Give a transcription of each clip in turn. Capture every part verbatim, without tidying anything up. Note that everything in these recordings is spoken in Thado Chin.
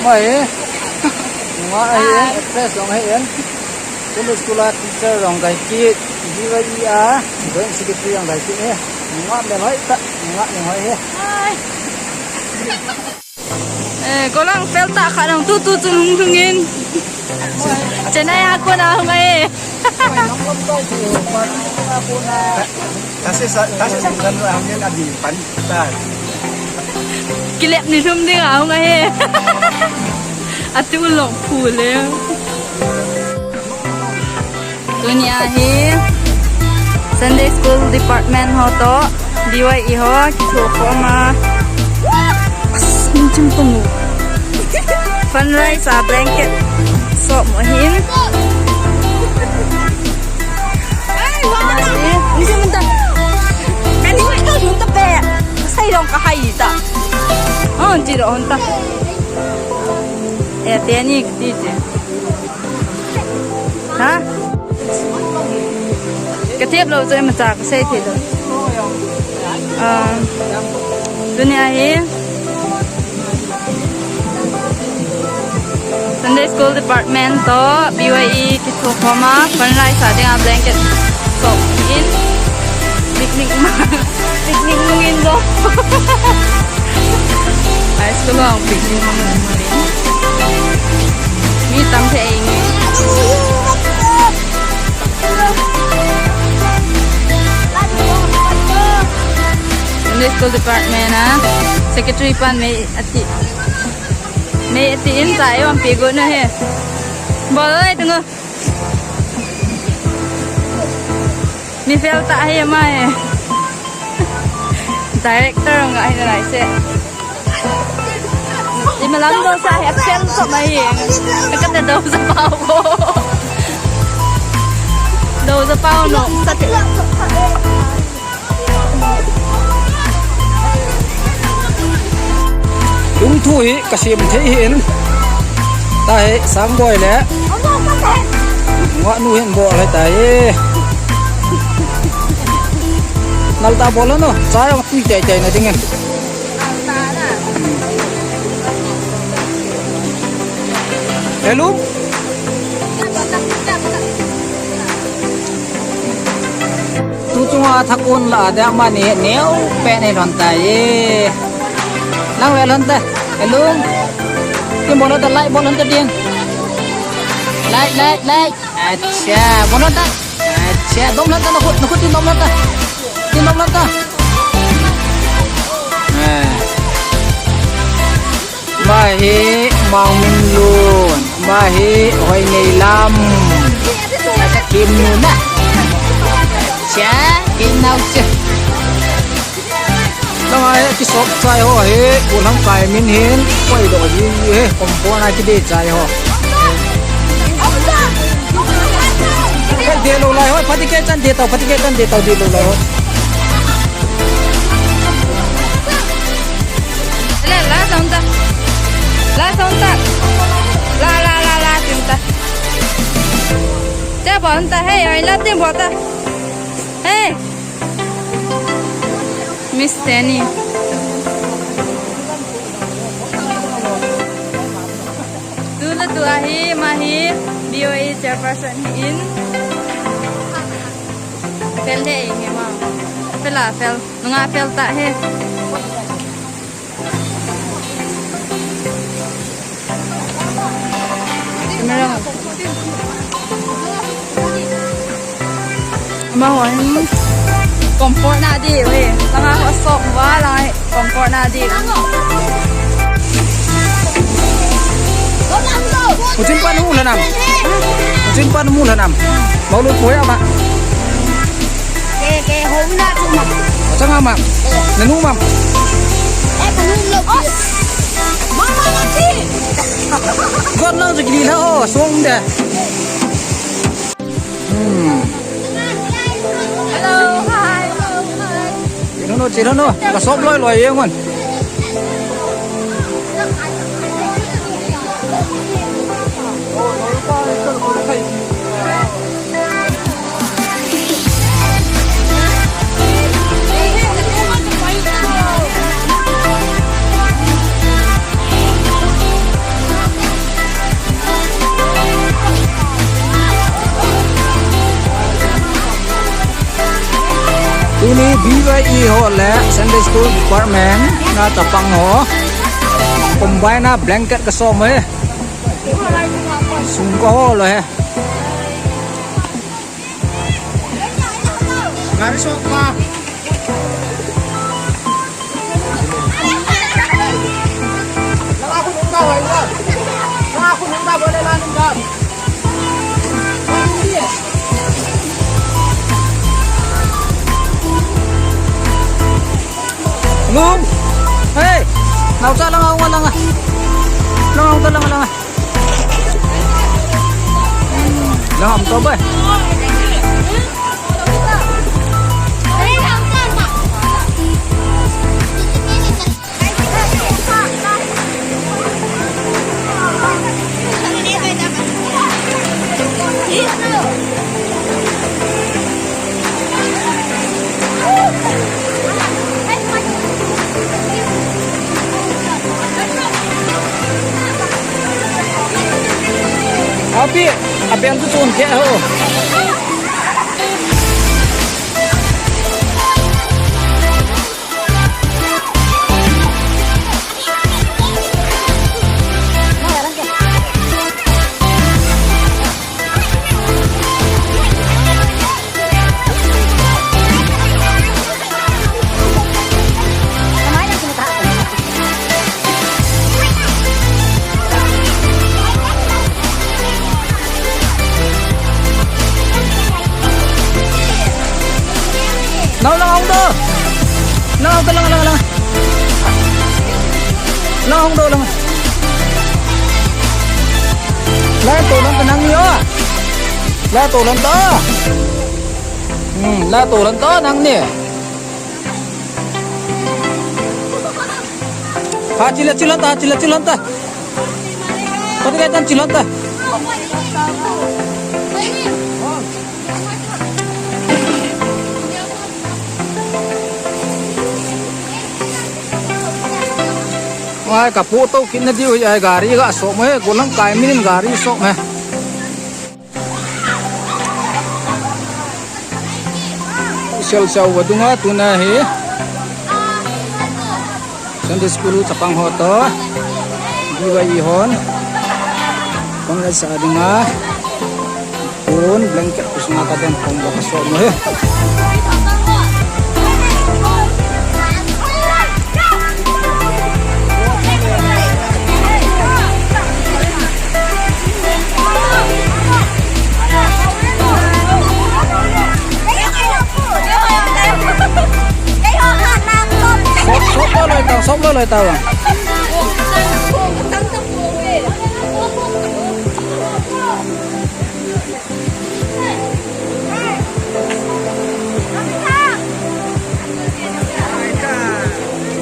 Mai, nunga ahi, actress jong ahi. Sunday school a teacher jong ahi kit, D Y E a joint secretary jong ahi kit e. Nunga melhoi tah, nunga melhoi e. Eh, kolang fel tah khat nang tutu chun hung lhung in. Chennai a kona hung ahi. Tasi sa, tasi sa kan ro angin adi pan. Kilep ni lhum ding a hung ahi. Ati ulong pule. Tunia hi Sunday School Department ho toh D Y E ho kithokhom a. As, inchim tung. Fund raise a blanket sop mo hin. Ai, wa na. Inchim ta. Kani ka hung ta pe. Sai dong ka hai ta. Oh, tiro hung ta. Eh, teni ti ti. Ha? Ka thep lou chu imacha ka sei thei lou. Ah, tunia hi Sunday School Department toh B Y E kithokhom a fund raise a dinga blanket sop in picnic ma, picnic mong in lo. High school a picnic mong in lo. Mi tam thei nge. Sunday School Department a secretary pan mei ati. Mei ati in chai wan pe go na he. Bol lai tungo. Mi fel tah hi ama e. Director nga hi nalai se. Ima lam do sa hi action so ma hi. Ka te do sa pao ko. Do sa pao no. Sa te. Lungthu hi kasem thei hi in. Tahi Sangboi le Ngahnu hin bol hi tahi. Nal ta bol no, cha jong tui tei tei na ding in. Hello. Tu chunga thakon la de mani neo pe nei lhon ta e. Nang ve lhon ta. Hello. Tin bol lhon ta, like bol lhon ta ding. Like, like, like. Acha, bol lhon ta. Acha, dom lhon ta, na khut, na khut tin dom lhon ta. Tin dom lhon ta. Eh. Ama hi Maominlun, ama hi Hoineilam. Acha, kim nu na. Cha, kim nau cha. Langa hi kisop chai ho hi, Golhang Kai min hin, koi do hi he, compound a kide chai ho. Koi de lou lai ho, pati ke chan de tau, pati ke chan de tau, de lou lai ho. La, la, saunta. La, saunta. La, la, la, la, saunta. Cha, bonta. Hey, I love you, bonta. Hey. Miss Tenny. Tu la tu ahi, ama hi B O A chairperson hi in. Fel he, he ma. Fel a, fel. Nunga fel ta he. Camera. Ama ho hin comfort na di, we. Langa ho sok wa, langa comfort na di. Muchin pan mu lhanam. Muchin pan mu lhanam. Maulu puya ma. Ke, ke, home na tu ma. Achang ama. Nanu ma. Eh, panu lo. Mama na ti. Got na jigli na, oh, song de. Hmm. Hello, hi. Hello, hi. Chino no, chino no. Ka sop loi loi ye ngon. B Y E ho le Sunday School Department na chapang ho combine a blanket ka som e. Sum ka hol e. Gari sok pa. Lung. Hey. Nau cha lang a, lang a. Lang a, lang a, lang a. Lang a, to ba. Api, api ang tutuon kaya ho. Lang, lang, hung doh. Lang, hung doh, lang, lang, lang. Lang, hung doh, lang. Lang, to lang, to nang ni, oh. Lang, to lang, to. Hmm, lang, to lang, to nang ni. Ha, chila, chila, ta, chila, chila, ta. Pati kaitan chilon ta. Wai, kapu to kit na diu, ai gari ga som e, golang kai minin gari som e. Sel sau vadunga tuna hi Sunday school chapang ho to B Y E hon pang la sa dinga un blanket kusna ka den pang la ka so no he. Sop, sop lo loi tau, sop lo loi tau.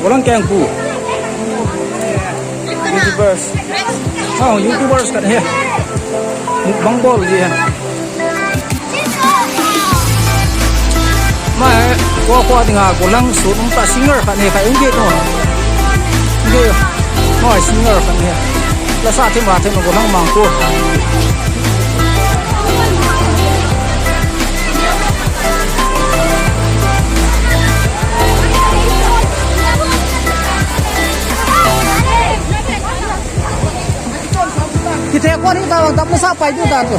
Walang keng pu. YouTubers. Oh, YouTubers khat hi. Mukbang bol ji hi. Mai, ko ko dinga golang sun um ta singer khat hi khat inge no. Inge. Mai singer khat hi. La sa thim ba thim golang mang ko. Kithei kon hi ta vang, tam na sa pai tu ta tu.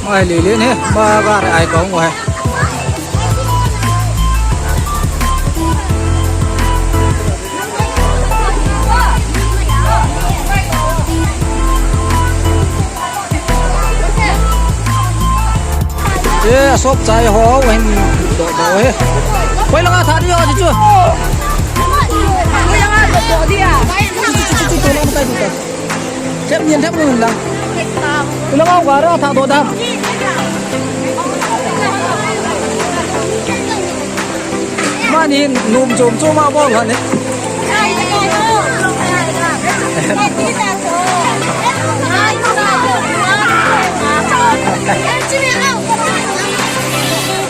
Mai le le ne, ba ga re ai kong wa. Eh, sop chai ho, hin do do he. Koi langa tha di ho, di chu. Koi langa tha di ho, di a. Chu, chu, chu, chu, chu, lang kai du ta. Thep nien thep nien lang. Tulang au gara tha do da. Mani num chom chom a bol han e.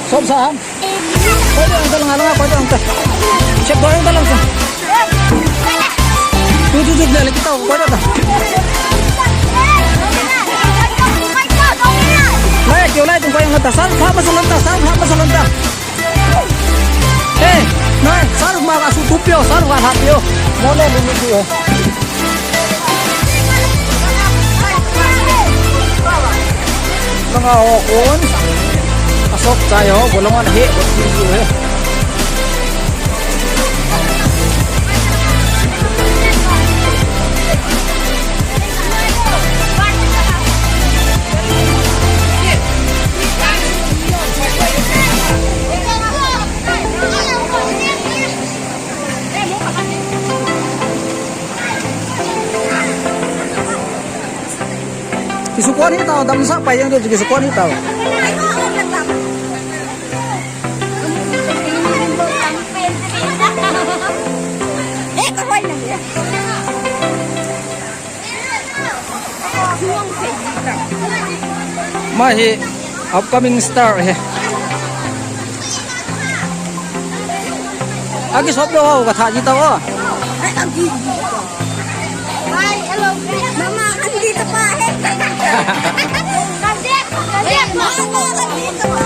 Sop sa ham. Koi dang ta lang lang koi dang ta. Check point ta lang sa. Tu, tu, tu, le, le, kita, ko da ta. Lai, kyo lai, tum ko yang ta. Sal, pha, pa, salon ta, sal, pha, pa, salon ta. Eh, nai, sal, ma, ka su, tu, pio, sal, ma, pha, pio. Mo, le, le, le, pio. Langa ho kon. Asok chai ho, bolong an he, bot ni ju he. Kisukon hi tao, damsah pai jeng ding, kisukon hi tao. Ama hi upcoming star hi. Akisop lou ho, katha ji tao. Mama, andito pa, eh. Mama, andito pa.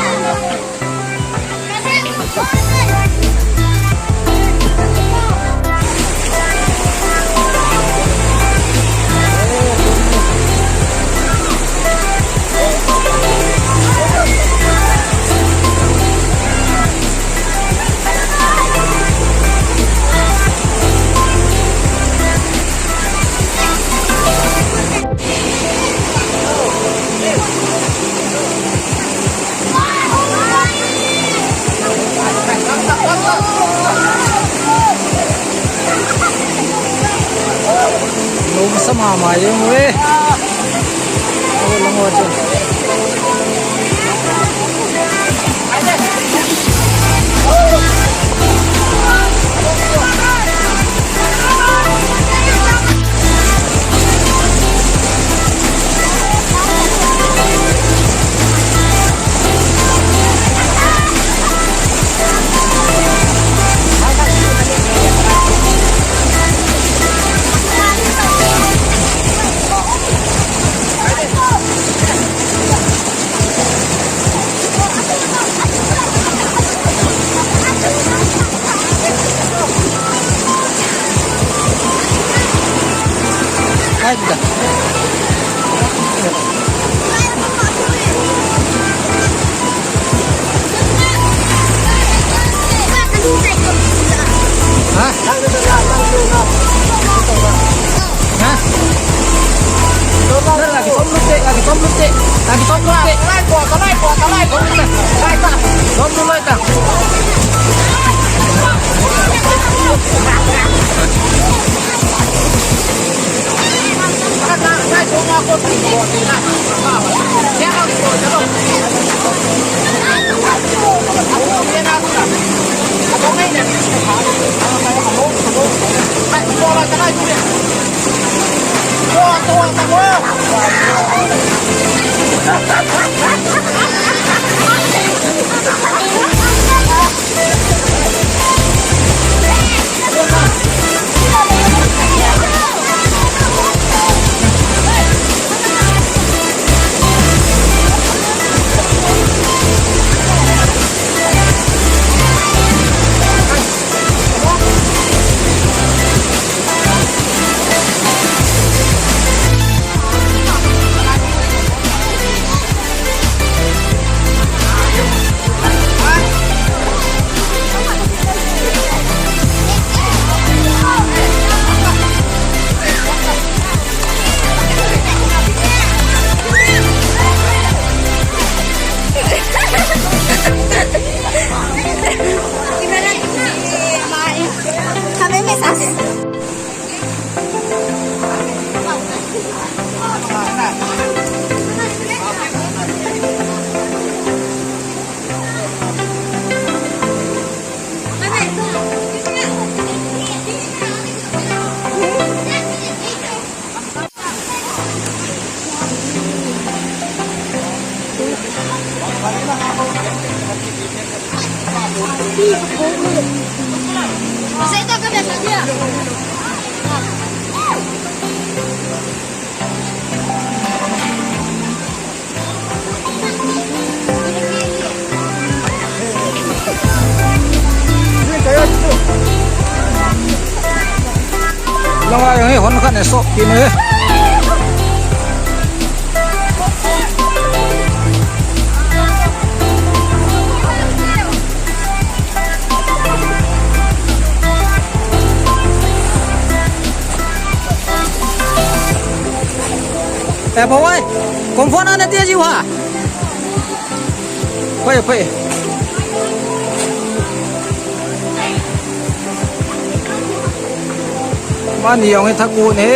Lungsa mama jeng ve. Oi, lang o chu. Ai, da. Ha? Ha? Lagi tom lute, lagi tom lute, lagi tom lute. Tom lute. Kami may sas. Langa jong hi hon khat ne sop kit ne. Eh, boi, kon phone ana tia jiu ha. Pai, pai. Mani jong hi thaku ne.